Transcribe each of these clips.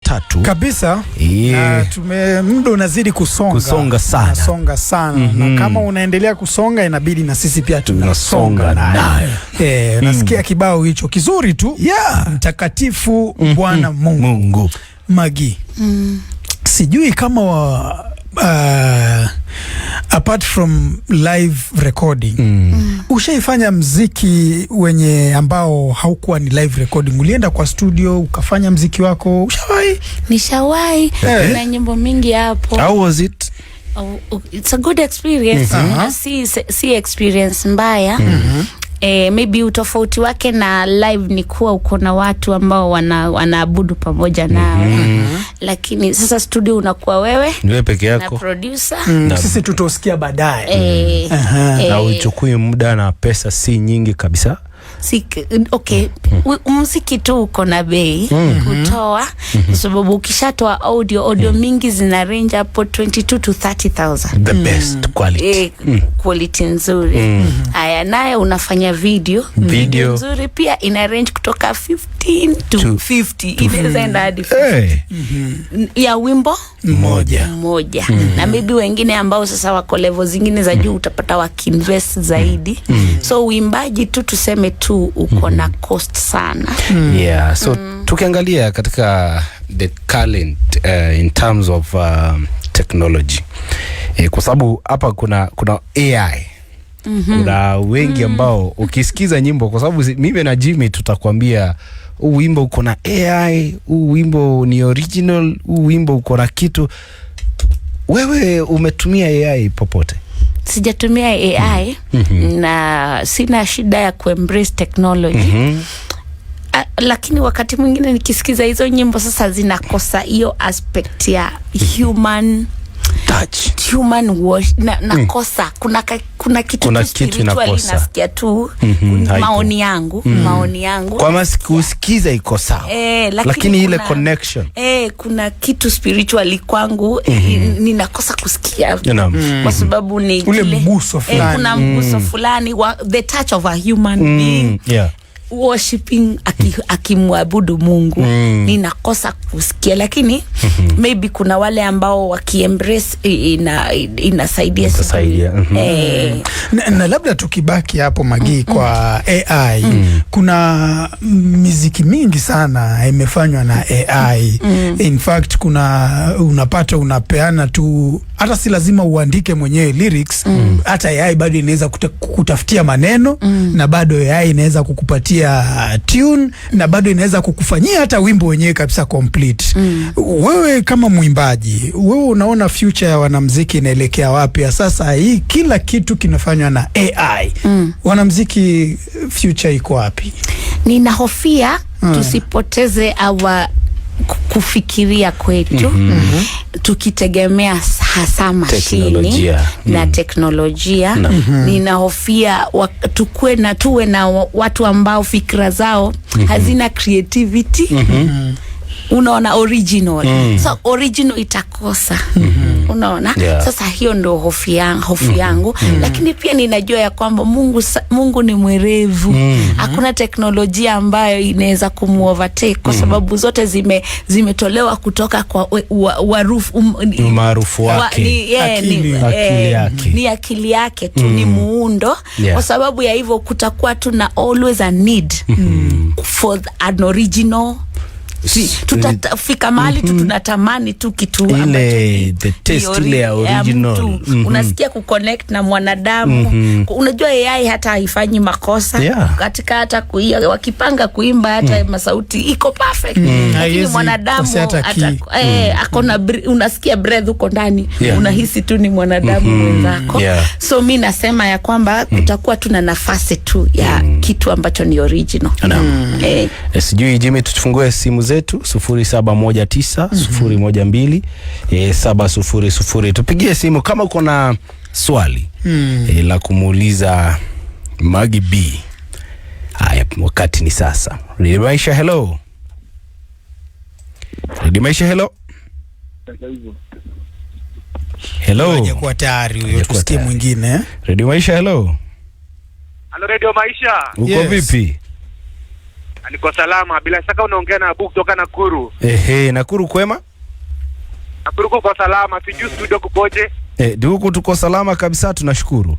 tatu Kabisa. Na muda unazidi kusonga. Kusonga sana. Unasonga sana. Na kama unaendelea kusonga, inabidi na sisi pia tunasonga Tunasonga nayo. Nayo. Nasikia kibao hicho kizuri tu. Mtakatifu Bwana Mungu. Mungu. Magi. Sijui kama apart from live recording, ushaifanya mziki wenye ambao haukuwa ni live recording? Ulienda kwa studio ukafanya mziki wako, ushawahi? Nishawahi. Kuna nyimbo mingi hapo. How was it? Oh, it's a good experience. Si experience mbaya. Maybe utofauti wake na live ni kuwa uko na watu ambao wanaabudu pamoja nawe, lakini sasa studio unakuwa wewe Niwe peke na yako. Producer. Sisi tutosikia baadaye. Na uchukui muda na pesa si nyingi kabisa. Si, okay, muziki tu uko na bei kutoa, kwa sababu ukishatoa audio mingi zina range hapo 22 to 30,000. The best quality. Quality nzuri. Haya, naye unafanya video. Video. Nzuri pia ina range kutoka 15 to 50, inaweza enda hadi 50 ya wimbo Moja. mmoja. Na maybe wengine ambao sasa wako level zingine za juu, utapata wakiinvest zaidi. So uimbaji tu, tuseme tu, uko na cost sana. Yeah, so tukiangalia katika the current in terms of technology, kwa sababu hapa kuna AI, kuna wengi ambao ukisikiza nyimbo, kwa sababu mimi na Jimmy tutakwambia huu wimbo uko na AI, huu wimbo ni original, huu wimbo uko na kitu. Wewe umetumia AI popote? Sijatumia AI na sina shida ya kuembrace technology. Lakini wakati mwingine nikisikiza hizo nyimbo sasa zinakosa hiyo aspect ya human touch. Human wash na, nakosa kuna kitu Kuna tu kitu spiritually inakosa. Nasikia tu Haipo. maoni yangu. Kwa kusikiza iko sawa, Lakini, lakini ile connection. Kuna kitu spiritually kwangu, ninakosa kusikia kwa sababu ni Ule mguso fulani. Kuna mguso fulani wa the touch of a human being worshiping, akimwabudu Mungu, ninakosa kusikia. Lakini maybe kuna wale ambao wakiembrace inasaidia, sijui. Itasaidia. Na labda tukibaki hapo, Magi, kwa AI, kuna miziki mingi sana imefanywa na AI. In fact, kuna unapata unapeana tu, hata si lazima uandike mwenyewe lyrics, hata AI bado inaweza kutafutia maneno, na bado AI inaweza kukupatia tune, na bado inaweza kukufanyia hata wimbo wenyewe kabisa complete. Wewe kama mwimbaji, wewe unaona future ya wanamziki inaelekea wapi? Ya sasa hii kila kitu kinafanywa na AI. Wanamziki, future iko wapi? Ninahofia tusipoteze our kufikiria kwetu tukitegemea hasa mashini Teknolojia. Na teknolojia. Ninahofia tukue na tuwe na watu ambao fikra zao hazina creativity. Unaona, original, so original itakosa, unaona? Sasa hiyo ndo hofu yangu. Lakini pia ninajua ya kwamba Mungu ni mwerevu. Hakuna teknolojia ambayo inaweza kumuovertake, kwa sababu zote zimetolewa kutoka kwa Umaarufu wake. Ni, yeah, Akili. ni, Akili yake. Ni akili yake tu, ni muundo. Kwa sababu ya hivyo kutakuwa tu na always a need for an original. Tutafika mahali tu tunatamani tu kitu Ile, ambacho the taste ni ile ya original. mtu. Unasikia kuconnect na mwanadamu. Unajua AI hata haifanyi makosa katika hata kuia, wakipanga kuimba, hata masauti iko perfect, lakini Haiwezi mwanadamu kosea hata key. Akona unasikia breath huko ndani, unahisi tu ni mwanadamu mwenzako. So mi nasema ya kwamba kutakuwa tu na nafasi tu ya kitu ambacho ni original. Sijui Jimmy, tufungue simu zetu 0719 012 700. Tupigie simu kama uko na swali la kumuuliza Maggie B. Haya, wakati ni sasa. Radio Maisha, hello. Radio Maisha, hello. Hello. Hajakuwa tayari huyo, Hajakuwa tusikie tayari. Mwingine, eh? Radio Maisha, hello. Halo, Radio Maisha. Uko Yes. vipi? Niko salama. Bila shaka unaongea na Abu kutoka Nakuru. Ehe, Nakuru kwema? Nakuru kuko salama, sijui studio kukoje. Huku tuko salama kabisa, tunashukuru.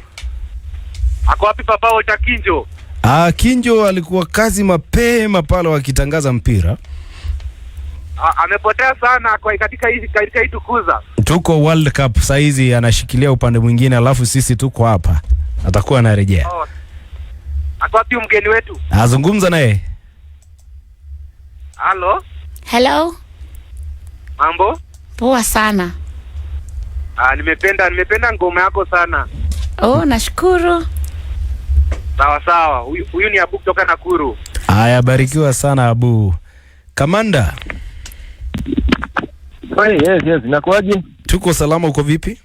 Ako wapi papa Walter Kinjo? Kinjo alikuwa kazi mapema pale wakitangaza mpira. Amepotea sana kwa katika hii tukuza. Tuko World Cup saizi, anashikilia upande mwingine, alafu sisi tuko hapa, atakuwa anarejea. Oh. Ako wapi mgeni wetu? Azungumza naye. Halo, Hello. Mambo? Poa sana. Nimependa ngoma yako sana. Oh, nashukuru. Sawa sawa. Huyu ni Abu kutoka Nakuru. Haya, barikiwa sana Abu. Kamanda, Hey, yes, inakuwaje? Tuko salama, uko vipi?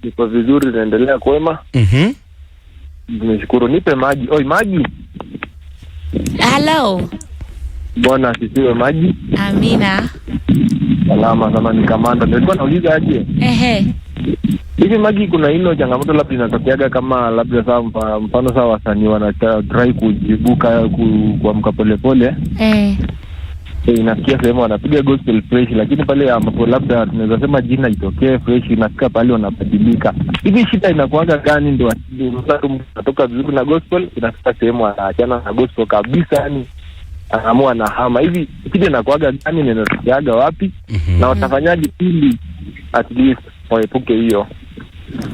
Niko vizuri, naendelea kwema. Nimeshukuru. Nipe maji. Oi, maji. Hello. Bwana asifiwe maji. Amina. Salama sana, ni kamanda. Nilikuwa nauliza aje. Hivi maji, kuna hilo changamoto labda inatokeaga kama labda saa mfano saa wasanii wana try kujibuka kuamka polepole, inafikia sehemu wanapiga gospel fresh, lakini pale ambapo labda tunaweza sema jina itokee fresh, inafika pale wanabadilika. Hivi shida inakuwaga gani? Ndio mtu anatoka vizuri na gospel, inafika sehemu anaachana na gospel kabisa, yani anaamua anahama. Hivi shida inakuwaga gani na inatokeaga wapi? Na watafanyaje ili at least waepuke hiyo?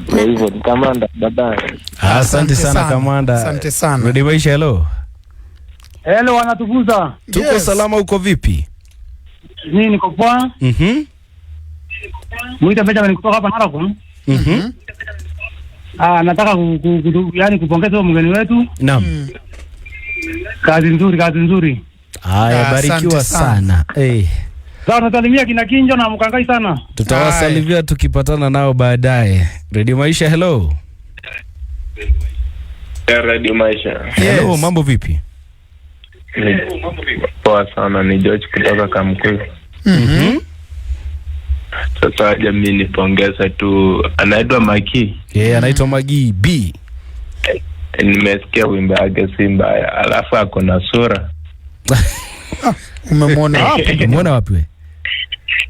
Kwa hivyo ni kamanda, baadaye. Asante sana, Sana. Kamanda. Asante sana. Ready Maisha, hello. Hello wanatukuza. Tuko Yes. salama, uko vipi? Mimi niko poa. Mwita Benjamin kutoka hapa Narok. Nataka yaani kupongeza huyo mgeni wetu. Naam. Kazi nzuri, kazi nzuri. Haya, Asante barikiwa sana. sana. Eh, Sasa tunasalimia kina Kinjo na Mkangai sana. Tutawasalimia tukipatana nao baadaye. Radio Maisha, hello. Radio Maisha. Hello, Yes. mambo vipi? Ni poa sana, ni George kutoka Kamkuyu. Sasa jamii, nipongeze tu, anaitwa Maki. Yeah, anaitwa Magi B. Nimesikia wimbo yake si mbaya, alafu ako na sura. Umemwona wapi? Umeona wapi we?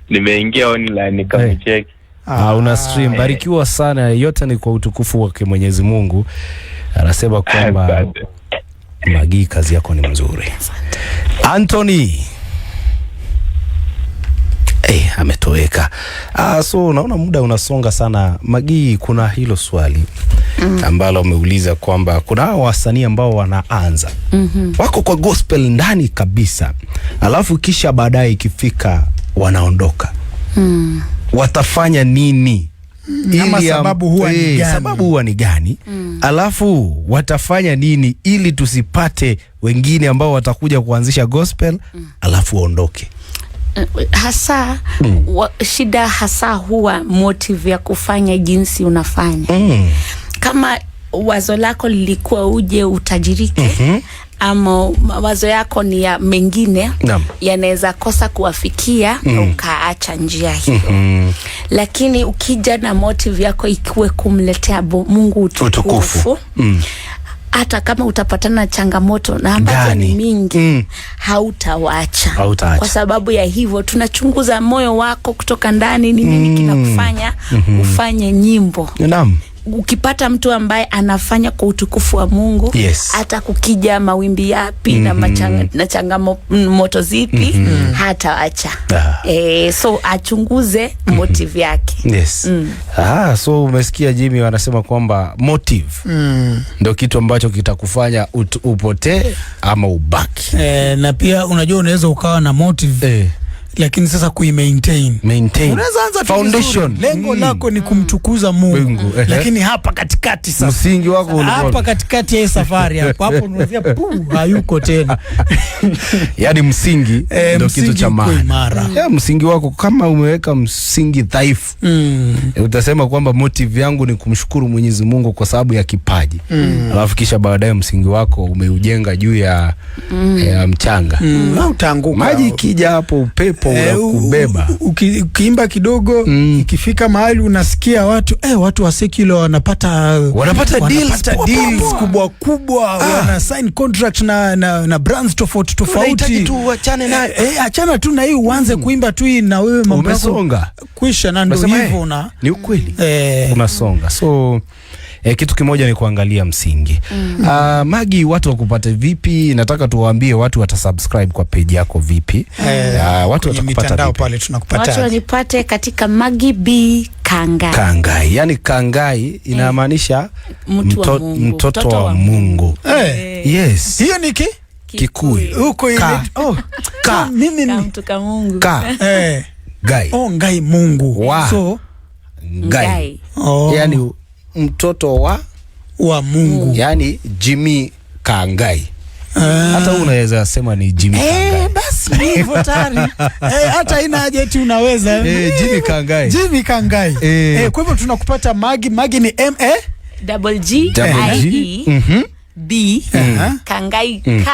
Nimeingia online nikamcheki. Una stream. Barikiwa sana, yote ni kwa utukufu wake Mwenyezi Mungu. Anasema kwamba Asante. Magi, kazi yako ni mzuri. Anthony ametoweka. So naona muda unasonga sana. Magi, kuna hilo swali ambalo umeuliza kwamba kuna hao wasanii ambao wanaanza wako kwa gospel ndani kabisa, alafu kisha baadaye ikifika wanaondoka, watafanya nini? Ama Ili sababu huwa ni gani? Sababu huwa ni gani? Alafu watafanya nini ili tusipate wengine ambao watakuja kuanzisha gospel alafu waondoke? Hasa shida hasa huwa motive ya kufanya jinsi unafanya. Kama wazo lako lilikuwa uje utajirike, ama mawazo yako ni ya mengine, yanaweza kosa kuwafikia na ukaacha njia hiyo. Lakini ukija na motive yako ikiwe kumletea Mungu utukufu, Utukufu. Hata kama utapatana na changamoto na ambazo Gani? ni mingi, hautawacha. Hautaacha. Kwa sababu ya hivyo tunachunguza moyo wako kutoka ndani, ni nini kinakufanya ufanye nyimbo. Ukipata mtu ambaye anafanya kwa utukufu wa Mungu, hata kukija mawimbi yapi na changamoto zipi, hataacha. So achunguze motive yake. Yes. So umesikia Jimmy wanasema kwamba motive ndio kitu ambacho kitakufanya upotee ama ubaki. Na pia unajua unaweza ukawa na motive, lakini sasa kuimaintain. Maintain. Unaweza anza tu Foundation. vizuri. Lengo lako ni kumtukuza Mungu, Mungu, ehe. lakini hapa katikati sasa, Msingi wako ulikuwa hapa katikati ya hii safari, hapo hapo unasikia pu hayuko tena. Yaani msingi ndio kitu Msingi cha uko maana. imara. Ya, msingi wako kama umeweka msingi dhaifu, utasema kwamba motive yangu ni kumshukuru Mwenyezi Mungu kwa sababu ya kipaji, alafu kisha baadaye msingi wako umeujenga juu ya mchanga, Na utaanguka. maji ikija hapo, upepo. Upepo unakubeba. Ukiimba kidogo, ikifika mahali unasikia watu watu wa secular wanapata Wanapata deals poa, deals poa. Kubwa kubwa, wana sign contract na brands tofauti tofauti. Unahitaji tu uachane nayo. Achana tu na hii, uanze kuimba tu hii na wewe mambo yako Umesonga. kwisha, na ndio Unasema, hivyo na ni ukweli. Unasonga. So kitu kimoja ni kuangalia msingi. Magi, watu wakupate vipi? Nataka tuwaambie watu watasubscribe kwa page yako vipi? Watu Kwenye watakupata mitandao vipi? pale Watu tunakupata wanipate katika Maggie B Kangai. Kangai. Yani Kangai inamaanisha Mtu wa Mungu. mtoto wa Mungu. Yes. Hiyo ni ki Kikuyu. Huko ile Ka. Oh, Ka. mimi Ka mtu ka Mungu. Ka. Gai. Oh, ngai Mungu. Wa. So Ngai. Ngai. Oh. Yani mtoto wa wa Mungu. Yani Jimmy Kangai. Hata wewe unaweza sema ni Jimmy Kangai. Basi ni hivyo tayari. Hata ina haja eti unaweza. Jimmy Kangai. Jimmy Kangai. Kwa hivyo tunakupata Magi. Magi ni M A Double G Double I G. E B Kangai, K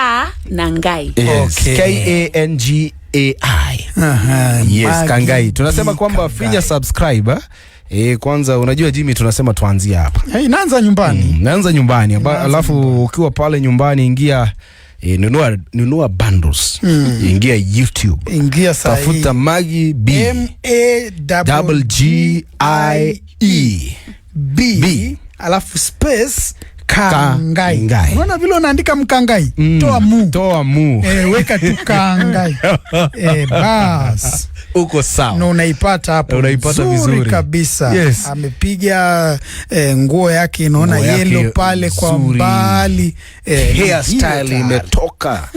na Ngai. Yes. Okay. Kangai. Aha, Yes, Magi Kangai. Tunasema B kwamba Kangai. finya subscribe. Kwanza unajua Jimmy, tunasema tuanzie hapa. Inaanza nyumbani. Naanza nyumbani. Alafu ukiwa pale nyumbani ingia, nunua bundles. Ingia YouTube. Ingia sahi. Tafuta Maggie B M A double G I E B, B. Alafu space Kangai. Kangai. Unaona vile unaandika mkangai? Toa mu. Toa mu. Weka tu Kangai. Bas. Uko sawa. Na unaipata hapo. Unaipata nzuri vizuri. Kabisa. Yes. Amepiga nguo yake inaona Nguo yake yellow pale kwa nzuri. mbali. Hairstyle imetoka.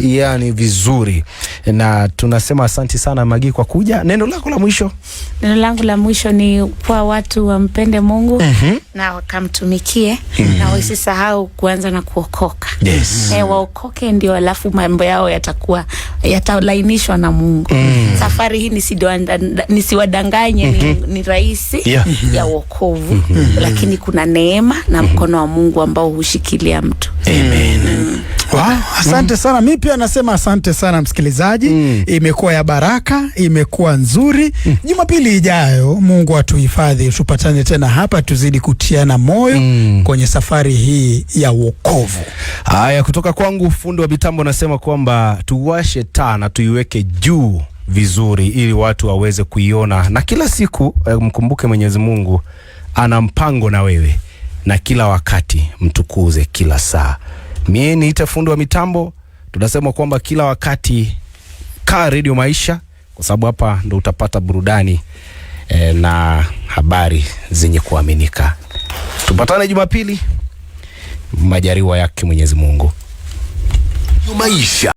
Yani vizuri. Na tunasema asanti sana Magi kwa kuja. Neno lako la mwisho? Neno langu la mwisho ni kuwa watu wampende Mungu na wakamtumikie na wasisahau kuanza na kuokoka. Yes. Waokoke ndio, alafu mambo yao yatakuwa yatalainishwa na Mungu. Safari hii nisiwadanganye, ni rahisi ya wokovu, lakini kuna neema na mkono wa Mungu ambao hushikilia mtu. Amen. Wow, asante sana. Mi pia nasema asante sana msikilizaji. Imekuwa ya baraka, imekuwa nzuri. Jumapili ijayo Mungu atuhifadhi, tupatane tena hapa, tuzidi kutiana moyo kwenye safari hii ya wokovu. Haya, kutoka kwangu fundi wa mitambo nasema kwamba tuwashe taa na tuiweke juu vizuri ili watu waweze kuiona, na kila siku mkumbuke Mwenyezi Mungu ana mpango na wewe, na kila wakati mtukuze kila saa. Mie niite fundi wa mitambo, tunasema kwamba kila wakati kaa Radio Maisha, kwa sababu hapa ndo utapata burudani na habari zenye kuaminika. Tupatane Jumapili, majaliwa yake Mwenyezi Mungu. Maisha.